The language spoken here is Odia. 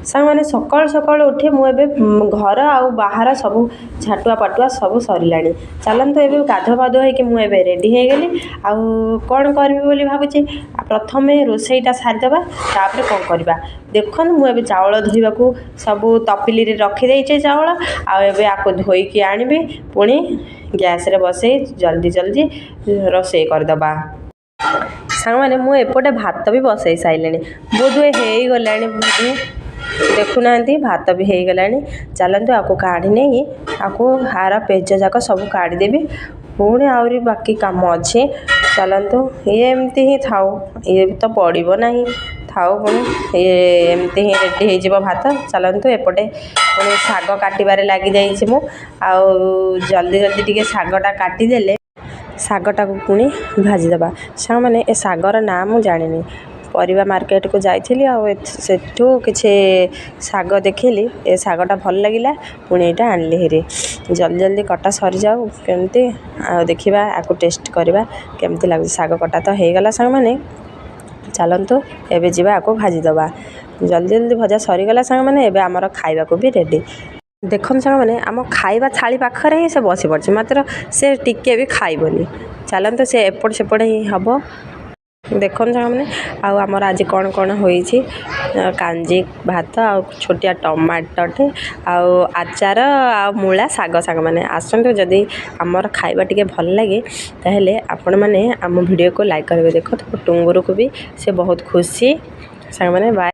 ସାଙ୍ଗମାନେ, ସକାଳୁ ସକାଳୁ ଉଠି ମୁଁ ଏବେ ଘର ଆଉ ବାହାର ସବୁ ଝାଟୁଆ ପାଟୁଆ ସବୁ ସରିଲାଣି। ଚାଲନ୍ତୁ, ଏବେ ଗାଧୁଆ ପାଧୁଆ ହେଇକି ମୁଁ ଏବେ ରେଡ଼ି ହେଇଗଲି। ଆଉ କ'ଣ କରିବି ବୋଲି ଭାବୁଛି? ପ୍ରଥମେ ରୋଷେଇଟା ସାରିଦେବା, ତାପରେ କ'ଣ କରିବା ଦେଖନ୍ତୁ। ମୁଁ ଏବେ ଚାଉଳ ଧୋଇବାକୁ ସବୁ ତପିଲିରେ ରଖିଦେଇଛି ଚାଉଳ, ଆଉ ଏବେ ଆକୁ ଧୋଇକି ଆଣିବି, ପୁଣି ଗ୍ୟାସ୍ରେ ବସେଇ ଜଲ୍ଦି ଜଲ୍ଦି ରୋଷେଇ କରିଦେବା। ସାଙ୍ଗମାନେ, ମୁଁ ଏପଟେ ଭାତ ବି ବସେଇ ସାରିଲିଣି, ବୋଧହୁଏ ହେଇଗଲାଣି ବୋଧେ। ଦେଖୁନାହାନ୍ତି, ଭାତ ବି ହେଇଗଲାଣି। ଚାଲନ୍ତୁ, ଆକୁ କାଢ଼ି ନେଇ ଆକୁ ହାର ପେଜ ଯାକ ସବୁ କାଢ଼ିଦେବି। ପୁଣି ଆହୁରି ବାକି କାମ ଅଛି। ଚାଲନ୍ତୁ, ଇଏ ଏମିତି ହିଁ ଥାଉ, ଇଏ ତ ପଡ଼ିବ ନାହିଁ, ଥାଉ। ପୁଣି ଇଏ ଏମିତି ହିଁ ରେଡ଼ି ହେଇଯିବ ଭାତ। ଚାଲନ୍ତୁ, ଏପଟେ ପୁଣି ଶାଗ କାଟିବାରେ ଲାଗିଯାଇଛି ମୁଁ। ଆଉ ଜଲ୍ଦି ଜଲ୍ଦି ଟିକେ ଶାଗଟା କାଟିଦେଲେ ଶାଗଟାକୁ ପୁଣି ଭାଜିଦେବା। ସାଙ୍ଗମାନେ, ଏ ଶାଗର ନାଁ ମୁଁ ଜାଣିନି। ପରିବା ମାର୍କେଟକୁ ଯାଇଥିଲି ଆଉ ସେଠୁ କିଛି ଶାଗ ଦେଖିଲି, ଏ ଶାଗଟା ଭଲ ଲାଗିଲା, ପୁଣି ଏଇଟା ଆଣିଲି ହେରି। ଜଲ୍ଦି ଜଲ୍ଦି କଟା ସରିଯାଉ କେମିତି, ଆଉ ଦେଖିବା, ଆକୁ ଟେଷ୍ଟ କରିବା କେମିତି ଲାଗୁଛି। ଶାଗ କଟା ତ ହେଇଗଲା ସାଙ୍ଗମାନେ। ଚାଲନ୍ତୁ, ଏବେ ଯିବା, ଆକୁ ଭାଜିଦେବା ଜଲ୍ଦି ଜଲ୍ଦି। ଭଜା ସରିଗଲା ସାଙ୍ଗମାନେ, ଏବେ ଆମର ଖାଇବାକୁ ବି ରେଡ଼ି। ଦେଖନ୍ତୁ ସାଙ୍ଗମାନେ, ଆମ ଖାଇବା ଥାଳି ପାଖରେ ହିଁ ସେ ବସି ପଡ଼ିଛି, ମାତ୍ର ସେ ଟିକେ ବି ଖାଇବନି। ଚାଲନ୍ତୁ, ସେ ଏପଟ ସେପଟ ହିଁ ହେବ। ଦେଖନ୍ତୁ ସାଙ୍ଗମାନେ, ଆଉ ଆମର ଆଜି କ'ଣ କ'ଣ ହୋଇଛି? କାଞ୍ଜି ଭାତ ଆଉ ଛୋଟିଆ ଟମାଟୋଟେ ଆଉ ଆଚାର ଆଉ ମୂଳା ଶାଗ। ସାଙ୍ଗମାନେ, ଆସନ୍ତୁ, ଯଦି ଆମର ଖାଇବା ଟିକେ ଭଲ ଲାଗେ, ତାହେଲେ ଆପଣମାନେ ଆମ ଭିଡ଼ିଓକୁ ଲାଇକ୍ କରିବେ। ଦେଖନ୍ତୁ, ଟୁଙ୍ଗୁରୁକୁ ବି ସେ ବହୁତ ଖୁସି। ସାଙ୍ଗମାନେ, ବାଏ।